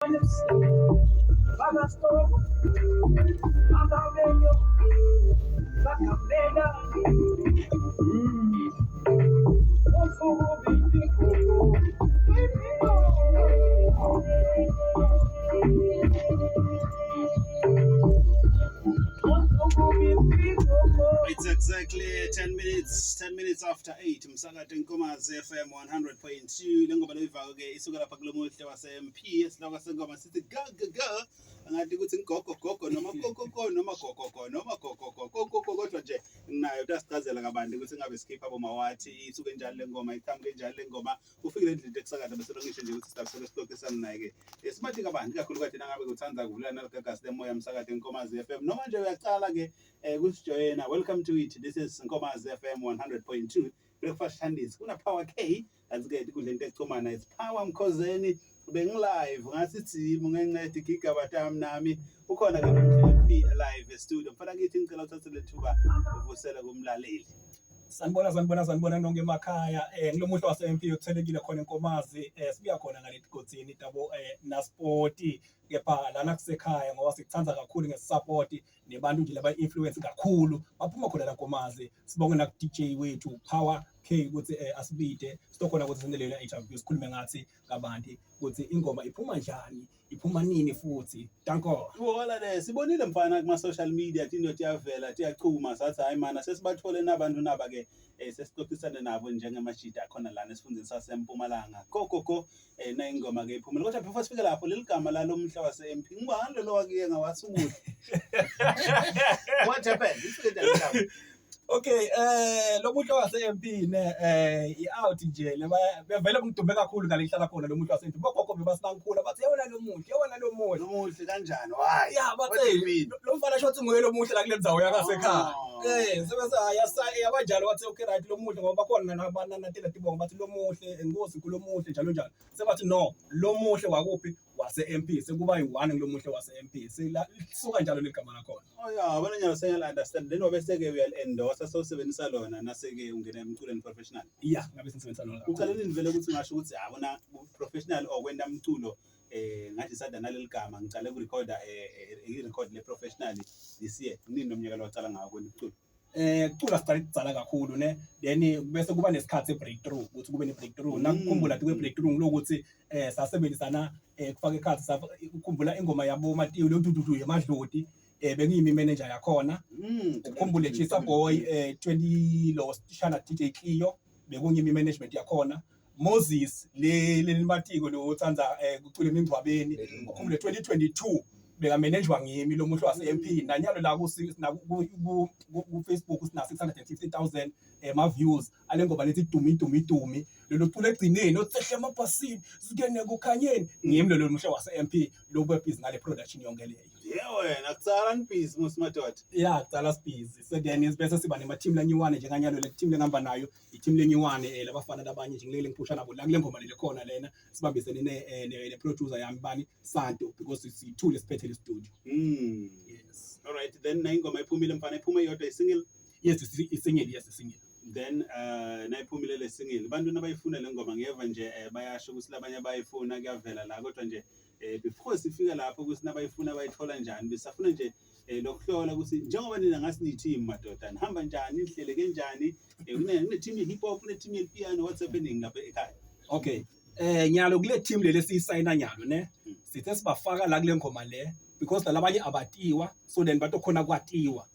It's exactly 10 minutes, 10 minutes after 8. Msakato Nkomazi FM 100.2. Le ngoma leyivako ke isuka lapha kulomuhle wase-MP esihloko sengoma sithi ga ga ga. Angathi ukuthi ngigogo gogo noma gogo noma gogo noma gogo gogo gogo, kodwa nje nginayo utasichazela kabanti ukuthi ngabe sikhipha bomawathi isuke njani le ngoma, iqhamuke njani le ngoma, ufikile endlini ekusakaza bese ngisho nje ukuthi sidabusele sixoxisana naye ke sibathi kabanti, kakhulukazi nangabe kuthanda kuvulana naligagasi lemoya Msakato Nkomazi FM, noma nje uyacala ke kusijoyina, welcome to it. This is Nkomazi FM 100.2 Breakfast Shandis. Kuna Power K, kanti ke kudla into echumana, it's Power Mkhozeni. Bengilive ngathi thimu ngenceda igigaba tami nami ukhona ke nomhle live studio. Mfana kithi, ngicela uthathe lethuba uvusele kumlaleli. Sanibona, sanibona, sanibona nonke emakhaya. Ngilomuhle wase MP uthelekile khona eNkomazi. Sibuya khona ngale tigodzini tabo Naspoti, kepha lana kusekhaya ngoba sikuthanda kakhulu ngesupport nebantu nje laba influence kakhulu baphuma khona la Nkomazi. Sibonge na DJ wethu Power K ukuthi asibide sitokhona ukuthi sente lena interview, sikhulume ngathi kabanti ukuthi ingoma iphuma njani, iphuma nini futhi. Danko. Wola le sibonile mfana kuma social media tinto tiyavela, tiyachuma, sathi hayi mana, sesibathole nabantu naba ke sesixoxisane nabo njengemajita akhona lana esifundeni saseMpumalanga. Go go go, na ingoma ke iphumile, kodwa before sifike lapho, leli gama lalo mhla wase MP ngibani lelo wakiye ngawathi umuhle, what happened? Ifike njani igama? Okay, lo muntu wase MP ne i-out nje leba bevele ngidume kakhulu ngale ngihlala khona. Lo muntu wase MP, bogogo bebasibangikhula bathi yewona lo muntu, yewona lo muntu. Umuhle kanjani? Why? Ya. What do you Bathe mean? lo mfana shothi nguye lo muhle la kule ndzawo yakasekhaya. Oh. Sebese yasa yabanjalo, wathi okay, right, lo muhle, ngoba bakhona nabananatela tibongo bathi lo muhle enkosi kulo muhle njalo njalo. Sebathi no, lo muhle wakuphi? Wase MP. Sekuba yi-one ngilo muhle wase MP. Sila suka njalo legama lakhona. Oh yeah, wena nyalo sengiyala understand. Then wabe seke uyal endorse, sewusebenzisa lona nase-ke ungena emculweni professional. Yeah, ngabe sisebenzisa lona kakhulu. Uqale nini vele ukuthi ungasho ukuthi yabona professional or kwenta umculo, ngathi sada naleli gama, ngicale ukurekhoda i-record le professionally this year? Nini nomnyaka lo wacala ngawo kwenta umculo? Kucula siqale kudzala kakhulu ne, then bese kuba nesikhathi se-breakthrough, ukuthi kube ne-breakthrough. Nakukhumbula kwe breakthrough ngilokuthi sasebenzisana kufaka ekhathi, ukukhumbula ingoma yabo Matiyo lo dududu yemadloti, bengiyimi manager yakhona. Ukukhumbule Chisa Boy 20 lo shana DJ Cleo, bekungimi management yakhona. Moses le lelimatiko lo othandza kucula emingcwabeni, ukhumbule 2022 bekamanejwa ngimi lo muntu wase MP. Nanyalo la ku Facebook sina 650,000 ma views ale ngoma lethi dumi dumi dumi, lelo culo egcineni othehle emabhasini singene kukhanyeni, ngimi lo muhle wase MP lo busy ngale production yonke leyo. Yeah wena, kutsala nibhizi musimadoda. Yeah, kucala sibhizi. So then bese siba nema team lanyiwane njenganyalo. Le team lengihamba nayo i-team lenyiwane, labafana labanye nje ngilele ngiphusha nabo la kule ngoma lele khona lena, sibambisene ne producer yami bani Santo, because sithule siphethe le studio. Yes. All right, then na ingoma iphumile mfana, iphume yodwa, i-single? Yes, i-single, yes, i-single. Then nayiphumile le single, abantu nabayifuna le ngoma, ngiyeva nje bayasho ukuthi labanye bayifuna, kuyavela la, kodwa nje before sifika lapho ukuthi nabayifuna bayithola njani, besafuna nje lokuhlola ukuthi njengoba nina ngathi niyi-team madoda, nihamba njani, nihleleke njani? Kune team ye-hip hop, kune team ye-piano, what's happening lapha ekhaya? Okay, nyalo kule team leli esiyisayina nyalo ne, sithe sibafaka la kule ngoma le because labanye abatiwa, so then batokhona kwatiwa.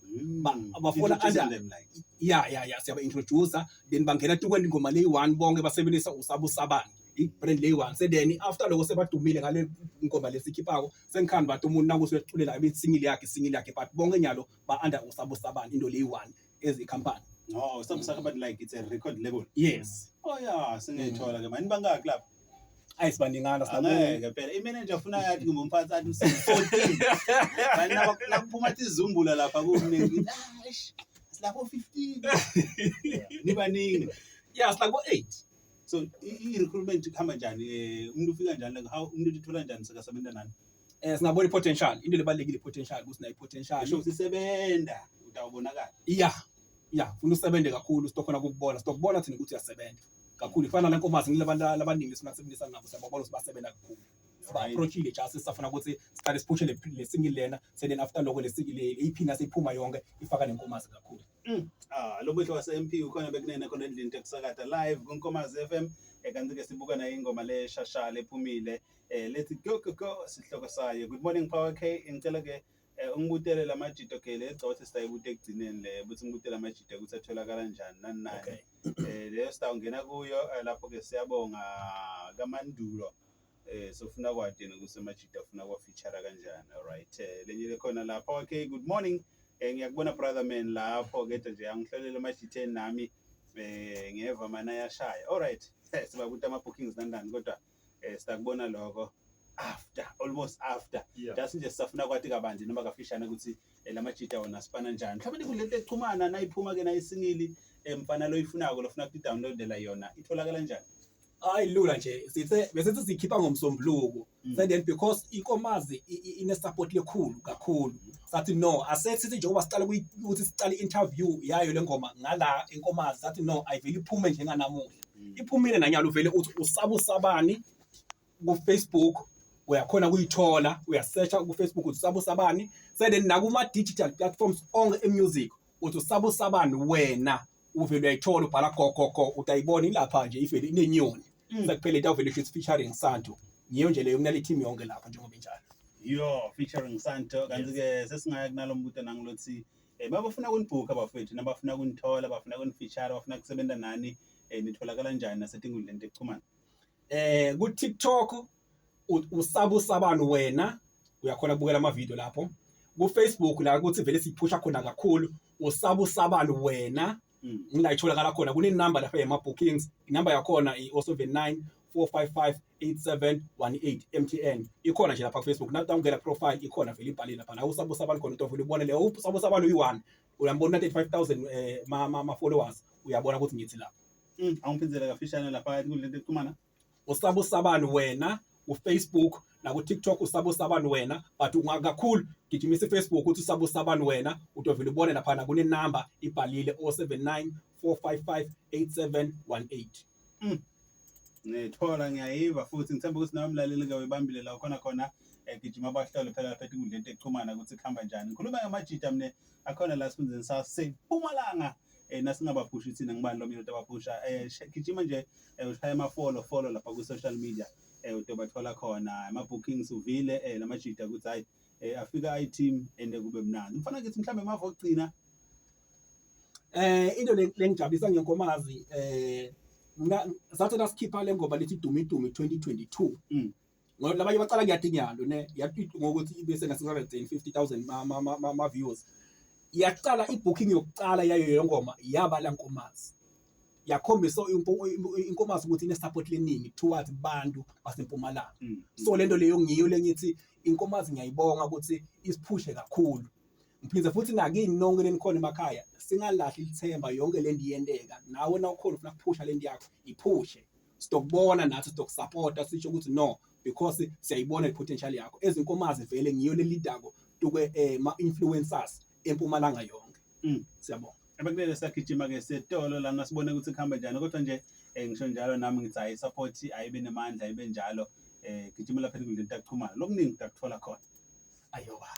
Abafuna Introducing under them like. Yeah, siyaba introduce, then bangena tukweni ingoma leyi one, bonke basebenzisa usabusabani, i-brand leyi one. So then after lokho sebadumile ngale ngoma lesikhiphako, sengikhanda bathi umuntu nakusuke eculela abe single yakhe, single yakhe, but bonke nyalo ba under usabusabani, into leyi one as a company. Oh, some like it's a record label. Yes. Oh yeah, singayithola ke mani. Bangaki lapha? Ayi, sibaningana, sinabo. Angeke phela i-manager ufuna yathi kumbe umphathi athi usi-14, kanti nakuphuma tizumbula lapha kuningi. Ah, eish, silapho 15, nibaningi. Yeah, silabo 8. So i-recruitment kuhamba njani? Umuntu ufika njani? Like how umuntu uthola njani sekasebenza nani? Singabona i-potential, into lebalulekile i-potential, ukuthi nayo i-potential. Esho ukuthi isebenza utawubonakala. Yeah, funa usebenze kakhulu, sitokhona ukukubona, sitokubona thina ukuthi uyasebenza kakhulu. Ifana nenkomazi, ngilabantu labaningi esifuna kusebenzisana nabo, siyababona ukuthi basebenza kakhulu. Siba-approachile just sisafuna ukuthi siqale siphushe le single lena, so then after lokho le single le EP nasiphuma yonke ifaka nenkomazi kakhulu. Ah, lo muhle wase-MP ukhona bekunene khona endlini tekusakata live kuNkomazi FM. Kanti-ke sibuka nayo ingoma le shasha lephumile, lethi go go go sihloko sayo. Good morning Power K, ngicela ke ungibutele lamajito ke le gcawuthi sitayibute ekugcineni le ukuthi ngibutele amajito ukuthi atholakala kanjani nani nani. Leyo sitawungena kuyo lapho ke siyabonga kaMandulo. Sofuna kwati yena ukuthi amajito afuna kwa feature kanjani. All right. Lenye lekhona lapha. Okay, good morning. Ngiyakubona brother man lapho kedwa nje angihlolela amajitheni nami ngeva mana yashaya. All right. Sibakuthi ama bookings nandani kodwa sitakubona lokho after, almost after. Just nje sisafuna kwathi kabanzi noma kafishane ukuthi lamajita wona sipana njani. Mhlawumbe kulento echumana nayiphuma ke nayisingili mfana lo ifunako lofuna ukudownloadela yona itholakala kanjani? Hayi, lula nje, sithe bese sikhipha ngomsombuluko. So then because inkomazi ine support lekhulu kakhulu, sathi no, asethi sithi njengoba siqala ukuthi siqale interview yayo le ngoma ngala inkomazi, sathi no, ayivele iphume njenganamuhla. Iphumile nanyalo, uvele uthi usaba usabani ku Facebook uyakhona kuyithola, uyasearcha ku Facebook uthi usaba usabani. So then nakuma digital platforms onke emusic uthi usaba usabani wena, uvele uyayithola, ubhala go go go, utayibona ilapha nje, ivele inenyoni. Sekuphele itawuvele isho featuring Santo, ngiyo nje leyo kunale team yonke lapha njengoba injalo. Yo, featuring Santo. Kanti ke sesingaya kunalo mbuto nangilothi babafuna kunibhuka bafethu, nabafuna kunithola, bafuna kunifeature, bafuna kusebenza nani, nitholakala kanjani nasetinkundleni tekuchumana? Ku TikTok usaba usabani wena, uyakhona ukubukela ama video lapho. Ku Facebook la ukuthi vele siphusha khona kakhulu, usaba usabani wena. Ngila itholakala khona, kunenumber lapha yama bookings, inumber yakhona i 079 455 8718 MTN, ikhona nje lapha ku Facebook. Na ungena profile ikhona vele ibhalile lapha la usaba usabani khona, utovela ubone le usaba usabani uyi1, uyambona 35000 ma followers, uyabona ukuthi ngithi lapha. Awungiphindzele kafishane lapha enkundleni tekuchumana. Usaba usabani wena ku Facebook naku TikTok, usaba usabani wena, but ungakakhulu gijimisa iFacebook uthi usaba usabani wena, utovela ubone lapha na kunenumber ibhalile 079 455 8718. Ngithola ngiyayiva futhi ngithemba ukuthi nawe mlaleli ke uyibambile la khona khona, gijima bahlole phela lapha enkundleni tekuchumana ukuthi kuhamba njani. Ngikhuluma ngamajita mne akhona la sifundeni saseMpumalanga, nasingabaphushi thina ngibani lo mina abaphusha, gijima nje, ushaya ama follow follow lapha ku social media, utobathola khona ama bookings uvile, lamajita ukuthi hayi, afika i team ende kube mnandi. Mfana kithi mhlambe mavo ogcina. Into lengijabulisa ngenkomazi, mina sathi nasikhipha le ngoma lethi Dumi Dumi 2022, ngoba labanye bacala kuyadinyalo ne yathi ngokuthi ibe sena 650,000 ma views, yaqala ibooking yokuqala yayo le ngoma yaba la nkomazi, yakhombisa inkomazi ukuthi ine support leningi towards bantu basempumalanga. So lento leyo ngiyo lengithi inkomazi ngiyayibonga ukuthi isiphushe kakhulu. Ngiphinde futhi nakini nonke lenikhona emakhaya, singalahli ithemba, yonke lento iyenteka. Nawe nawukhona ufuna kuphusha lento yakho, iphushe, sitokubona nathi, sitokusupporta, sisho ukuthi no, because siyayibona i-potential yakho. Ezinkomazi vele ngiyo lelidako tukwe ma influencers empumalanga yonke. Siyabonga. Abakulele sagijima ke setolo lana sibone ukuthi kuhamba njani, kodwa nje ngisho njalo nami ngithi hayi, support ayibe nemandla, ayibe njalo, gijima lapha enkundleni tekuchumana, lokuningi utakuthola khona. Ayoba.